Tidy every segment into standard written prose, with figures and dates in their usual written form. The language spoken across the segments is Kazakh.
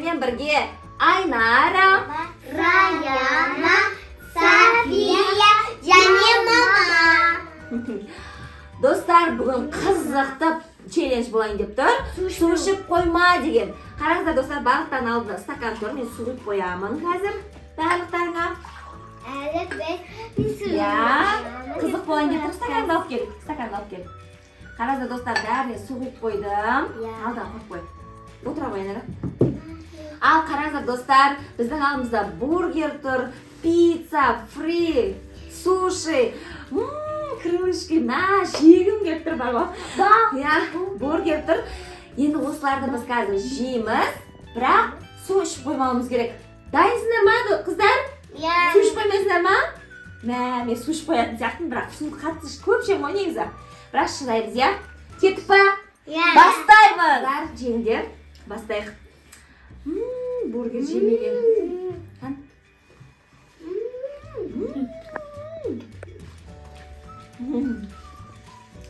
Сіздермен бірге Айнара, Раяна, София және мама. Достар, бүгін қызықты челлендж болайын деп тұр. Су ішіп қойма деген. Қараңыздар, достар, барлықтарының алдында стакан тұр. Мен су құйып қоямын қазір барлықтарыңа. Әлі біз су. Иә, қызық болайын деп тұр. Стаканды алып кел, стаканды алып кел. Қараңыздар, достар, бәріне су құйып қойдым. Иә. Алдыға қойып қой. Отыра ғой, Айнара. Ал қараңыздар, достар, біздің алдымызда бургер тұр, пицца, фри, суши, крылышки, мә, жегім келіп тұр бар ғой. Иә, бургер тұр. Енді осыларды біз қазір жейміз, бірақ су ішіп қоймауымыз керек. Дайынсыңдар ма, қыздар? Иә. Су ішіп қоймайсыңдар ма? Мә, мен су ішіп қоятын сияқтымын, бірақ су қатты көп ішемін ғой негізі. Бірақ шыдаймыз, иә? Кеттік па? Иә. Бастаймыз. Қыздар, жеңдер, бастайық. Бургер жемеген. Қан?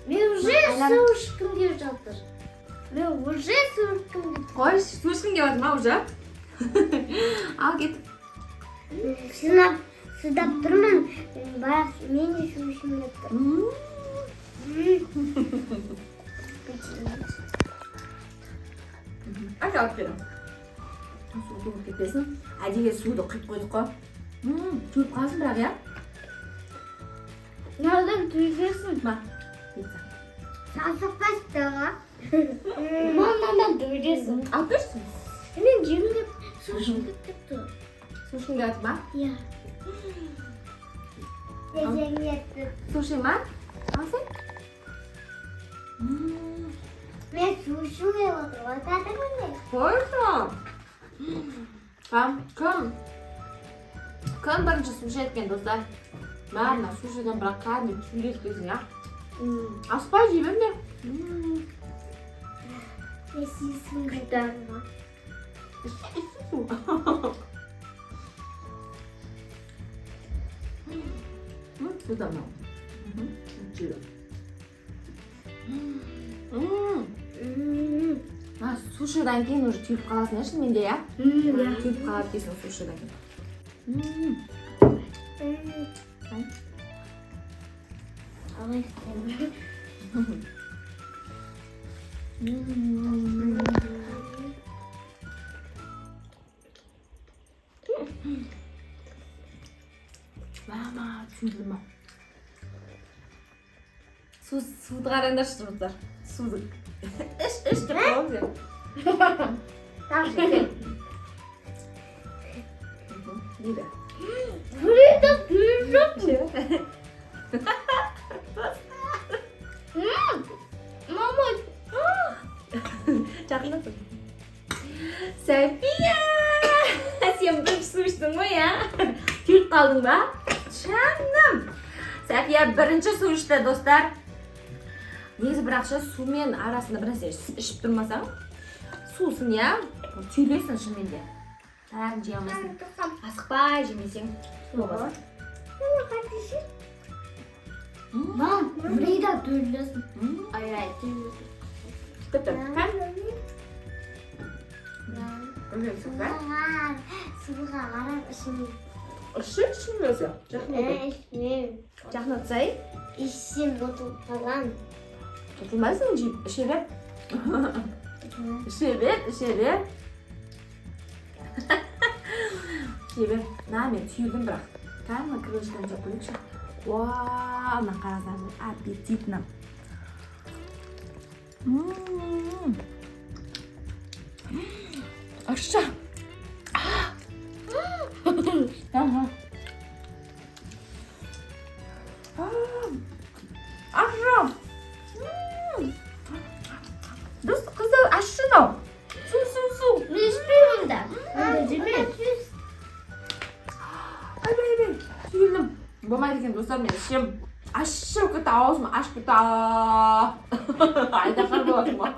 Мен уже Айлан. су ішкім келіп жатыр. Мен уже су ішкім келіп. Қой, су ішкің келіп жатыр ма уже? Ал кеттік. Сынап, сыздап тұрмын, бірақ мен де су ішкім келіп тұр. Әке, алып келемін. Су төгіліп кетпесін. Әдейі суды құйып қойдық қой. Төгіліп қалсын бірақ, иә? Nereden duyuyorsun? Ма, пицца. Сасықпастыға. Мамадан duyuyorsun. Алып берші. Мен жегім келіп, су ішкім келіп тұр. Су ішкің келіп жатыр ма? Иә. Жегім келіп тұр. Су ішейін ма? Ал сен. Мен су ішкім келіп отыр. Отадың мен. Қойшы. Кім? Кім? Кім бірінші суши еткен, достар? Мә, мына сушиден бірақ кәдімгі түйіледі екенсің, иә? Аспай жей берме. Мен су ішкім келіп тұр. Су. Су да мынау. Жейді. Мына сушидан кейін уже түйіліп қаласың, иә, шынымен де, иә? Түйіліп қалады дейсің сушидан кейін. Ай. Мама, түйілді ма? Су, суды қараңдаршы, достар. Суды. Іш, іш деп қоямыз енді. Тағы же, Дейді. Фриді түйіліп. Мама. Жақындап тұр. София! Сен бірінші су іштің ғой, иә? Түйіліп қалдың ба? Жаным! София бірінші су ішті, достар. Негізі бірақ ше, сумен арасында бір нәрсе ішіп тұрмасаң, сусын, иә? Түйілесің шынымен де. Бәрін жей алмайсың. Асықпай жемесең, су болмаса. Мам, Фрида түйілесің. Ай, ай, түйілесің. Тіпті. Кән? Үлгерсің ба? Суға қарап ішім. Іші, ішмейсің. Жақын отыр. Ішмеймін. Жақын отырсай. Ішсем ұтылып қаламын. Ұтылмайсың, жеп, іше бер. Іше бер, іше бер. Іше бер. На, мен түйілдім бірақ. Кәдімгі крылышканы жеп көрейікші. Уау, мына қараңыздар, аппетитно. Ащы. Ага. Ащы. Дос, қыздар, ащы мынау. Су, су, су. Мен ішпеймін да. Онда жемеймін. Айбай, айбай. Түйілдім. Болмайды екен, достар, мен ішемін. Ащы болып кетті, аузым ашып кетті. Айдаһар болып жатырмын ғой.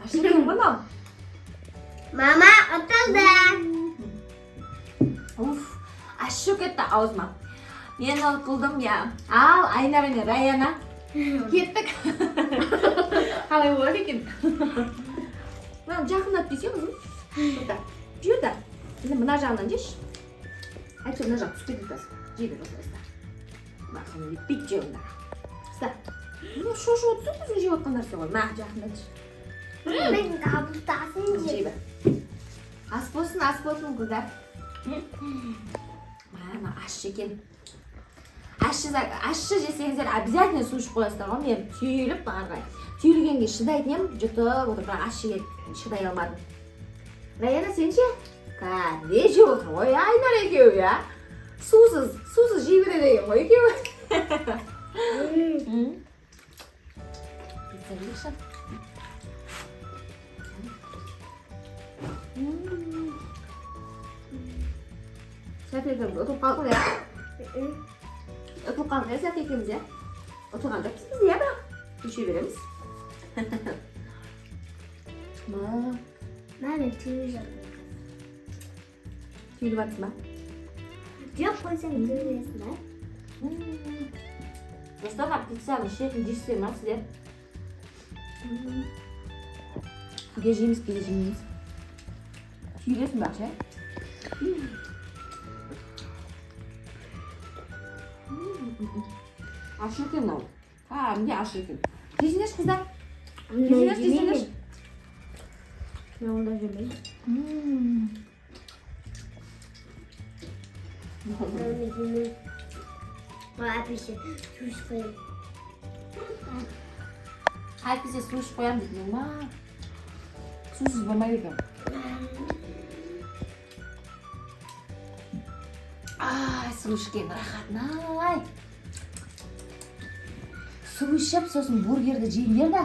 Ащы екен ғой мынау. Мама ұтылды. Уф, ащы болып кетті аузыма. Мен ұтылдым, иә. Ал Айнара мен Раяна, кеттік. Қалай болады екен? Мынаны жақындатып жесең, қызым. Вот так. Жей да. Енді мына жағынан жеші. Әйтпесе мына жақ түсіп кетеді қазір. Жей бер осылай, ұста. Мә, бүйтіп же онда. Ұста. Міне, шошып отырсың, өзің жеп жатқан нәрсе ғой. Мә, жақындатшы. Мен капустасын Жей жеп. бер. Ас болсын, ас болсын, қыздар. Мә, ащы екен. Ащы жесеңіздер, обязательно су ішіп қоясыздар ғой. Мен түйіліп ары қарай. Түйілгенге шыдайтын едім, жұтып отырып, бірақ ащыға шыдай алмадым. Раяна, сен ше? Кәдімгідей жеп отыр ғой, Айнар екеуі, иә. Сусыз жей береді екен ғой екеуі. Пицца жейікші. Сәт екеуміз ұтылып қалдық, иә? Ұтылып қалдық, иә, Сәт екеуміз, иә? Ұтылған жоқпыз біз, иә, бірақ іше береміз. Ма, Мен түйіп жатырмын. Түйіліп жатсың ба? Жеп қойсаң, түйілесің ба? Достар, мына пиццаның шетін жейсіздер ма сіздер? Кейде жейміз, кейде жемейміз. Түйілесің бірақ ше? Ащы екен мынау. Кәдімгідей ащы екен. Жесеңдерші, қыздар. Жесеңдерші, жесеңдерші. Мен онда жемеймін. Мен жемеймін. Әпесе су ішіп қоямын. Әйтпесе су ішіп қоямын дейді. Ма, сусыз болмайды екен. Ай, су ішкен рахатын ай. Су ішіп, сосын бургерді жеңдер да.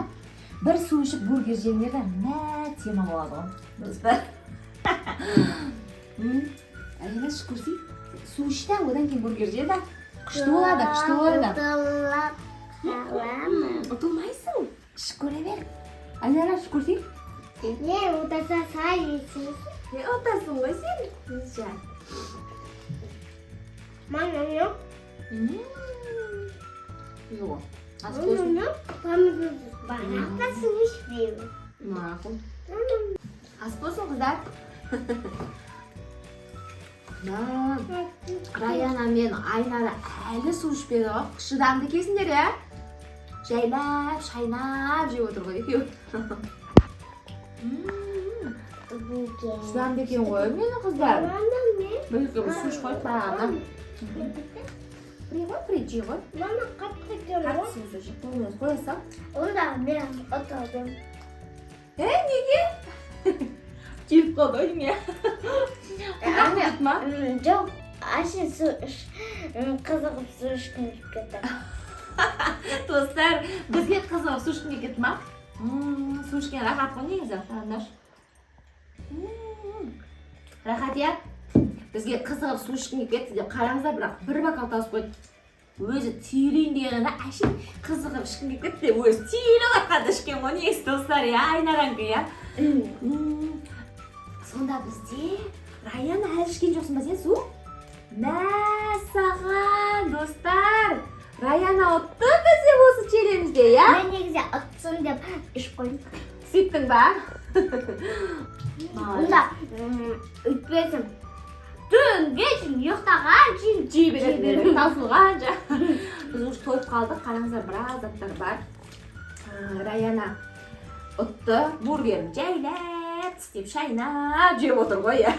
Бір су ішіп бургер жеңдер да, мә, тема болады ғой. Достар. Әлина, шүкір. Су іш та, одан кейін бургер же да. Күшті болады, күшті болады. Ұтылып қаламын. Ұтылмайсың. Ішіп көре бер. Айнара, ішіп көрсей. Не, ұтаса сай жейсің. Не ұтасың ғой сен? Жа. Мама, не? Жоқ. Ас болсын. Бірақ та су ішпеймін. Мақұл. Ас болсын, қыздар. Мә, Раяна мен Айнара әлі су ішпеді ғой. Шыдамды екенсіңдер, иә? Жайлап, шайнап жеп отыр ғой екеуі. Шыдамды екен ғой менің қыздар. Мама, мен. Біз екеуміз су ішіп қойдық бағана. Фри ғой, фри жей ғой. Мама, қатты екен ғой. Қатты суды жеп қоймаңыз, қоя сал. Онда мен ұтылдым. Е, неге? Келіп қалды ғой деймін, иә. Қызық ма? Жоқ, ащы су іш, қызығып су ішкім келіп кетті. Достар, бізге қызығып су ішкім келіп кетті ма? Су ішкен рахат қой негізі, қараңдаршы. Рахат, иә? Бізге қызығып су ішкім келіп кетті деп қараңыздар, бірақ бір бокал тауысып қойды. Өзі түйілейін дегенде әшейін қызығып ішкім келіп кетті деп өзі түйіліп жатқанда ішкен ғой негізі, достар, иә, Айнаранікі, иә? Сонда бізде Раяна әлі ішкен жоқсың ба сен су? Мәссаған, достар! Раяна ұтты бізде осы челленджде, иә? Мен негізі ұтсын деп ішіп қойдым. Сөйттің ба? Онда өйтпесем, түнге шейін ұйықтаған шейін жей беретін, таусылғанша. Біз уже тойып қалдық, қараңыздар, біраз заттар бар. Раяна ұтты, бургерін жайлап тістеп шайнап жеп отыр ғой, иә.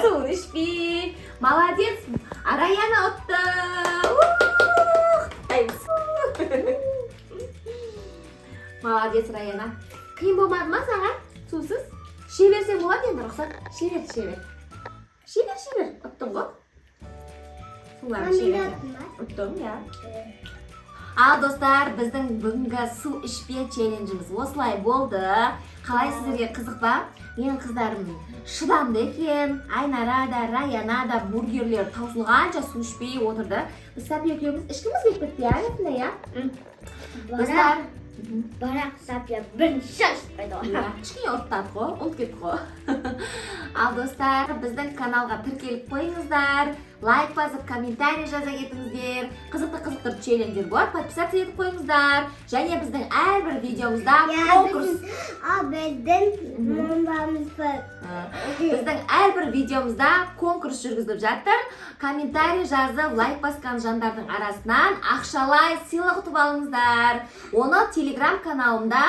Суын ішпей. Молодец, а Раяна ұтты. Құттықтаймыз. Молодец, Раяна. Қиын болмады ма саған сусыз? Іше берсең болады енді, рұқсат. Іше бер, іше бер. Іше бер, іше бер. Ұттың ғой. Суларын іше бер. Ұттым, иә. Ал, достар, біздің бүгінгі су ішпе челленджіміз осылай болды. Қалай, сіздерге қызық па? Менің қыздарым шыдамды екен. Айнара да, Раяна да бургерлер таусылғанша су ішпей отырды. Біз Сапия екеуміз ішкіміз келіп кетті, иә, Аясында, иә? Достар, Бірақ Сапия бірінші ішіп қойды ғой. Иә, кішкене ұрттады ғой, ұмытып кетті ғой. Ал, достар, біздің каналға тіркеліп қойыңыздар. Лайк басып, комментарий жаза кетіңіздер. Қызықты қызықты челлендждер болады. Подписаться етіп қойыңыздар. Және біздің әрбір видеомызда конкурс. Ал біздің мамамыз бар. Біздің әрбір видеомызда конкурс жүргізіліп жатыр. Комментарий жазып, лайк басқан жандардың арасынан ақшалай сыйлық ұтып алыңыздар. Оны Телеграм каналымда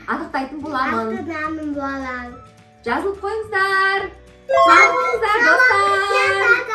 анықтайтын боламын. Ақтанамын боламын. Жазылып қойыңыздар. Сау болыңыздар, достар.